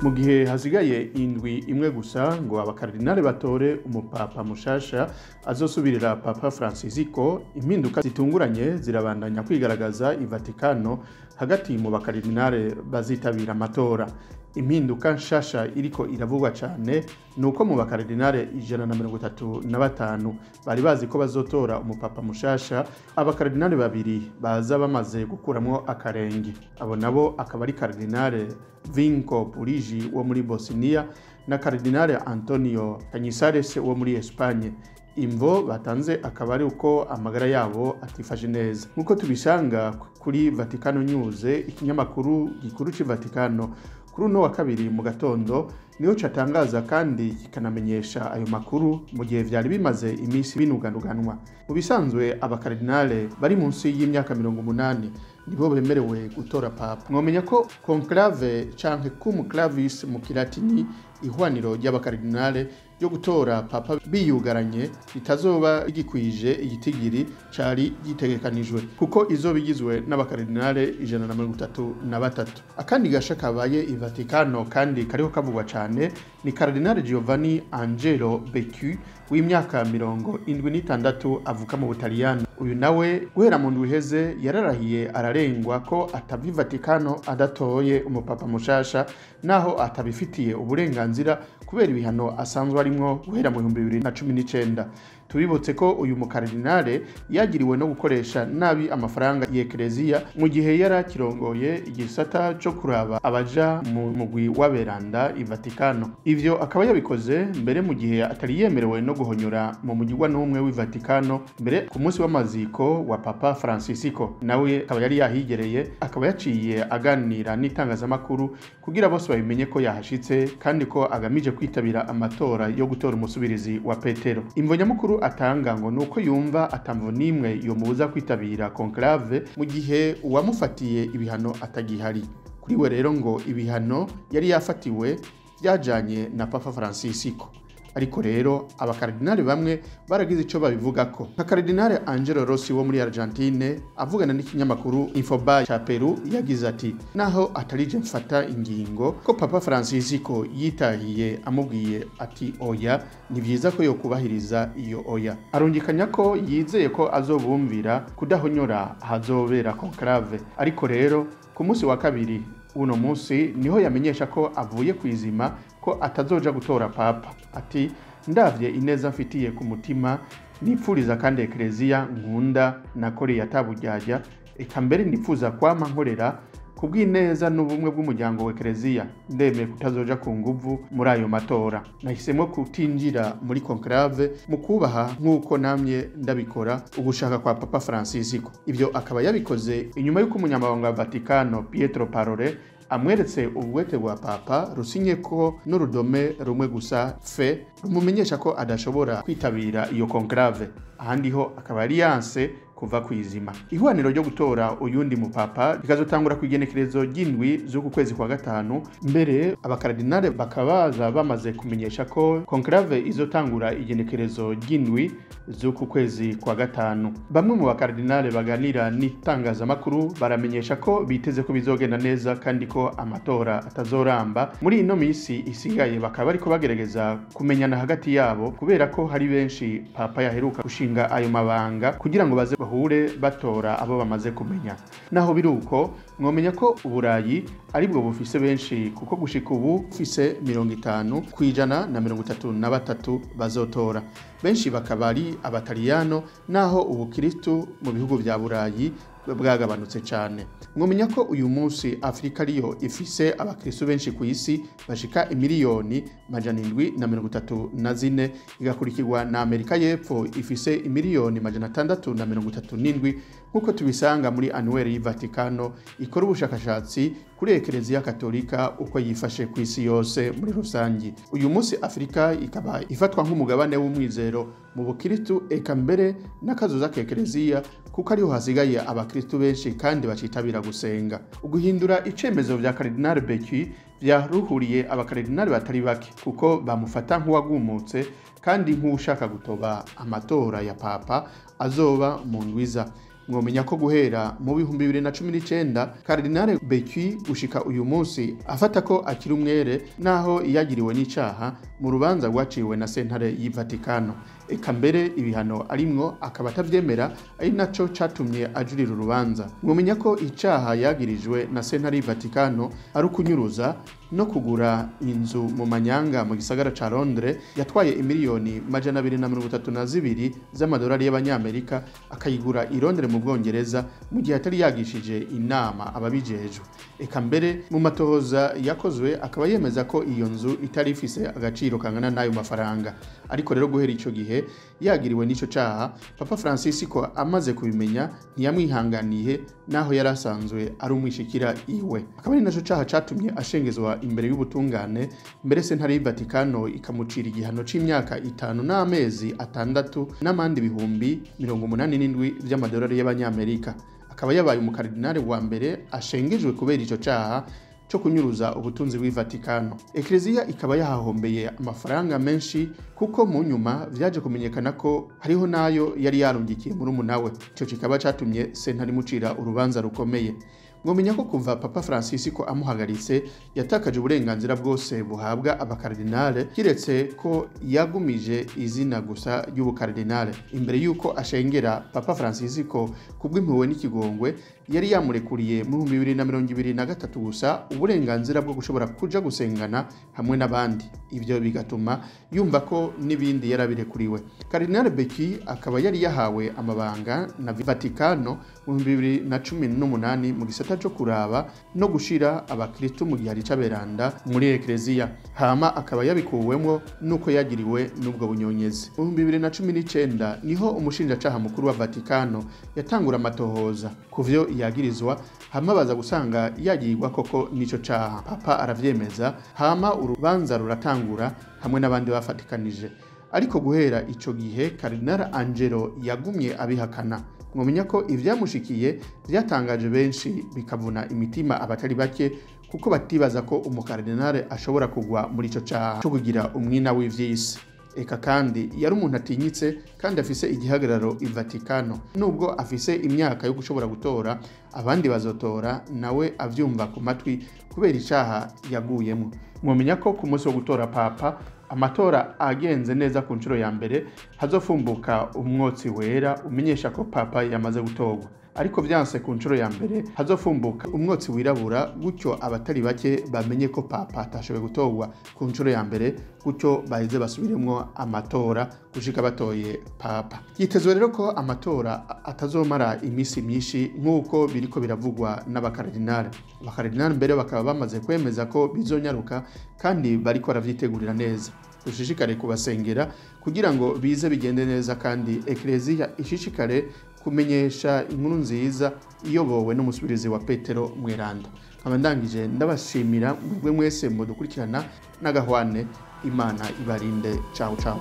Mu gihe hasigaye indwi imwe gusa ngo abakaridinale batore umupapa mushasha azosubirira Papa Francisco, impinduka zitunguranye zirabandanya kwigaragaza i Vatikano hagati mu bakaridinale bazitabira amatora. Impinduka nshasha iriko iravugwa cane nuko mu bakaridinale 135 bari bazi ko bazotora umupapa mushasha, abakaridinale babiri baza bamaze gukuramwo akarenge. Abo nabo akaba ari Karidinale Vinko Puligi wo muri Bosnia na Karidinale Antonio Cañizares wo muri Espagne. Imvo batanze akaba ari uko amagara yabo atifashe neza. Nkuko tubisanga kuri Vatikano News, ikinyamakuru gikuru c'i Vatikano, kuri uno wa kabiri mu gatondo niho catangaza kandi kikanamenyesha ayo makuru, mu gihe vyari bimaze iminsi binuganuganwa. Mu bisanzwe abakaridinale bari munsi y'imyaka 80 nibo bemerewe gutora papa. Mwomenya ko conclave canke cum clavis mu kilatini, ihwaniro ry'abakaridinale ryo gutora papa biyugaranye, ritazoba rigikwije igitigiri cari gitegekanijwe, kuko izoba igizwe n'abakaridinale 133. Akandi gasha kabaye i Vatikano kandi kariho kavugwa cane ni Karidinale Giovanni Angelo Becciu w'imyaka 76 avuka mu Butaliyano. Uyu nawe guhera mu ndwi iheze yararahiye ararengwa ko atava i Vatikano adatoye umupapa mushasha, naho atabifitiye uburenganzira kubera ibihano asanzwe arimwo guhera mu 2019. Tubibutse ko uyu mukaridinale yagiriwe no gukoresha nabi amafaranga y'Ekleziya mu gihe yari akirongoye igisata co kuraba abaja mu mugwi w'aberanda i Vatikano. Ivyo akaba yabikoze mbere mu gihe atari yemerewe no guhonyora mu mugirwa n'umwe w'i Vatikano, mbere ku munsi w'amaziko wa Papa Francisco nawe akaba yari yahigereye, akaba yaciye aganira n'itangazamakuru kugira bose babimenye ko yahashitse kandi ko agamije kwitabira amatora yo gutora umusubirizi wa Petero. Imvo nyamukuru atanga ngo nuko yumva atamvo n'imwe yomubuza kwitabira conclave mu gihe uwamufatiye ibihano atagihari. Kuri we rero ngo ibihano yari yafatiwe byajanye na Papa Francisco. Ariko rero abakaridinale bamwe baragize ico babivugako. Nka Karidinale Angelo Rossi wo muri Argentine avugana n'ikinyamakuru Infobae ca Peru yagize ati: naho atarije mfata ingingo ko Papa Francisco yitahiye amubwiye ati oya, ni vyiza ko yokubahiriza iyo oya. Arungikanya ko yizeye ko azobumvira kudahonyora ahazobera conclave. Ariko rero ku munsi wa kabiri uno munsi niho yamenyesha ko avuye kwizima ko atazoja gutora papa. Ati: ndavye ineza mfitiye ku mutima, nipfuriza kandi Ekleziya nkunda nakoreye atabujyajya, eka mbere nipfuza kwama nkorera kubw'ineza n'ubumwe bw'umuryango wa Ekleziya, ndemeye kutazoja ku nguvu muri ayo matora. Nahisemo kutinjira muri conclave mu kubaha nk'uko namye ndabikora ugushaka kwa Papa Francisco. Ivyo akaba yabikoze inyuma y'uko umunyamabanga wa Vatikano Pietro Parolin amweretse ubwete bwa papa rusinye ko n'urudome rumwe gusa fe rumumenyesha ko adashobora kwitabira iyo conclave. Ahandi ho akaba yari yanse kuva kwizima. Ihwaniro ryo gutora uyundi mupapa rikazotangura ku igenekerezo ry'indwi z'uku kwezi kwa gatanu. Mbere abakaridinale bakabaza bamaze kumenyesha ko conclave izotangura igenekerezo ry'indwi z'uku kwezi kwa gatanu. Bamwe mu bakaridinale baganira n'itangazamakuru baramenyesha ko biteze ko bizogenda neza kandi ko amatora atazoramba. Muri ino misi isigaye bakaba bariko bagerageza kumenyana hagati yabo, kubera ko hari benshi papa yaheruka gushinga ayo mabanga kugira ngo baze bahure batora abo bamaze kumenya. Naho biruko mwomenya ko Uburayi aribwo bufise benshi, kuko gushika ubu bufise 50% na 33 bazotora. Benshi bakaba ari abataliyano, naho ubukristu mu bihugu vya Burayi bwagabanutse cyane. Mwomenya ko uyu munsi Afrika ariyo ifise abakristu benshi ku isi bashika imiliyoni 734, igakurikirwa na Amerika y'Epfo ifise imiliyoni 637, nkuko tubisanga muri annuaire y'Vatikano ikora ubushakashatsi kuri Ekleziya Katolika uko yifashe ku isi yose muri rusangi. Uyu munsi Afrika ikaba ifatwa nk'umugabane w'umwizero mu bukristu, eka mbere n'akazoza k'Ekleziya, kuko ariho hasigaye abakristu benshi kandi bacitabira gusenga. Uguhindura icemezo vya Karidinale Becciu vyaruhuriye abakaridinali batari bake, kuko bamufata nk'uwagumutse kandi nk'ushaka gutoba amatora ya papa azoba mu ndwiza. Mwomenya ko guhera mu 2019 Cardinal Becciu gushika uyu munsi afata ko akiri umwere naho yagiriwe n'icaha mu rubanza rwaciwe na sentare y'i Vatikano. Eka mbere ibihano arimwo akaba atavyemera, ari naco catumye ajurira urubanza. Mwomenya ko icaha yagirijwe na sentare y'i Vatikano ari ukunyuruza no kugura inzu mu manyanga mu gisagara ca Londres yatwaye imiliyoni 232 z'amadolari y'abanyamerika, akayigura i Londres mu Bwongereza mu gihe atari yagishije inama ababijejwe. Eka mbere mu matohoza yakozwe akaba yemeza ko iyo nzu itari ifise agaciro kangana n'ayo mafaranga. Ariko rero guhera ico gihe yagiriwe n'ico caha, Papa Francisco amaze kubimenya ntiyamwihanganiye naho yari asanzwe ari umwishikira iwe. Akaba ari naco caha catumye ashengezwa imbere y'ubutungane, mbere sentare y'i Vatikano ikamucira igihano c'imyaka 5 n'amezi 6 n'amandi 87,000 vy'amadolari y'abanyamerika. Akaba yabaye umukaridinali wa mbere ashengejwe kubera ico caha cyo kunyuruza ubutunzi bw'i Vatikano. Ekleziya ikaba yahahombeye amafaranga menshi, kuko mu nyuma vyaje kumenyekana ko hariho nayo yari yarungikiye murumuna we. Ico kikaba catumye sentare imucira urubanza rukomeye. Mwomenya ko kuva Papa Francisco amuhagaritse yatakaje uburenganzira bwose buhabwa abakardinale, kiretse ko yagumije izina gusa ry'ubukardinale. Imbere yuko ashengera Papa Francisco kubw'impuhwe n'ikigongwe yari yamurekuriye mu 2023 gusa uburenganzira bwo gushobora kuja gusengana hamwe n'abandi. Ivyo bigatuma yumva ko n'ibindi yarabirekuriwe. Cardinal Becciu akaba yari yahawe amabanga na Vatikano mu 2018 mu gisata cyo kuraba no gushira abakristo mu gihe c'aberanda muri Ekleziya, hama akaba yabikuwemwo nuko yagiriwe n'ubwo bunyonyezi. Mu 2019 niho umushinjacaha mukuru wa Vatikano yatangura amatohoza kuvyo yagirizwa, hama baza gusanga yagirwa koko nico caha. Papa aravyemeza, hama urubanza ruratangura hamwe n'abandi bafatikanije. Ariko guhera ico gihe Cardinal Angelo yagumye abihakana. Mwomenya ko ivyamushikiye vyatangaje benshi bikavuna imitima abatari bake, kuko batibaza ko umukardinale ashobora kugwa muri ico caha co kugira umwina w'ivyisi. Eka kandi yari umuntu atinyitse kandi afise igihagararo i Vatikano. Nubwo afise imyaka yo gushobora gutora, abandi bazotora nawe avyumva ku matwi kubera icaha yaguyemo. Mwomenya ko ku munsi wo gutora Papa, amatora agenze neza ku nshuro ya mbere, hazofumbuka umwotsi wera umenyesha ko Papa yamaze gutorwa. Ariko vyanse ku nshuro ya mbere hazofumbuka umwotsi wirabura, gutyo abatari bake bamenye ko Papa atashoboye gutorwa ku nshuro ya mbere, gutyo baheze basubiremwo amatora gushika batoye Papa. Yitezwe rero ko amatora atazomara imisi myinshi nk'uko biriko biravugwa n'abakaridinali. Abakaridinali mbere bakaba bamaze kwemeza ko bizonyaruka kandi bariko baravyitegurira neza. Dushishikare kubasengera kugira ngo bize bigende neza, kandi Ekleziya ishishikare kumenyesha inkuru nziza iyobowe n'umusubirizi wa Petero Mweranda. Nkaba ndangije ndabashimira mwebwe mwese mudukurikirana n'agahwane. Imana ibarinde. Ciao ciao.